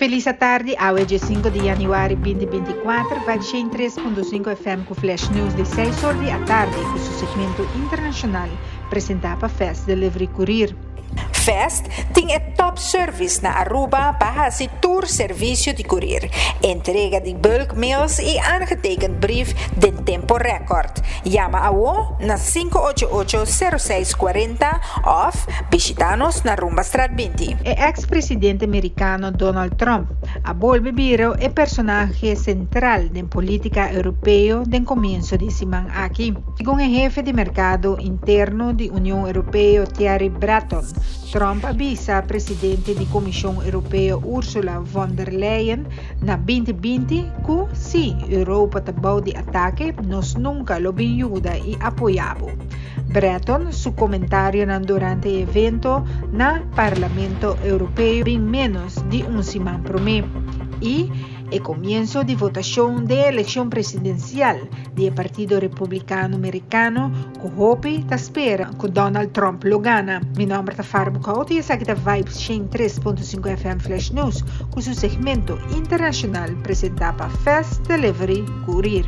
Felis atardi, awe 5 di januari 2024, Vibe 3.5 FM ku Flash News di 6 or di atardi ku su segmento internashonal presentá pa Fast Delivery Courier. Fast tin e top service na Aruba pa hasi tur servisio di courier, entrega di bulk mails i aangetekend brief den tempo record. Yama awo na 588-0640 òf bishitá nos na Rumbastraat 20. E ex-presidente merikano Donald Trump a bolbe bira e personahe sentral den polítika europeo den komienso di siman aki. Segun e hefe di merkado interno di Union Europeo Thierry Breton, Trump a bisa presidente di Komishon Europeo Ursula von der Leyen na 2020 ku si Europa ta bou di atake, nos nunka lo bin yuda i apoyá bo. Breton su komentarionan durante e evento na Parlamento Europeo bin ménos di un siman promé i e komienso di votashon den elekshon presidensial di e Partido Republikano Merikano ku hopi ta spera ku Donald Trump lo gana. Mi nòmber ta Farah Boekhout i esaki ta Vibes 103.5 FM Flash News ku su segmento internashonal presentá pa Fast Delivery Courier.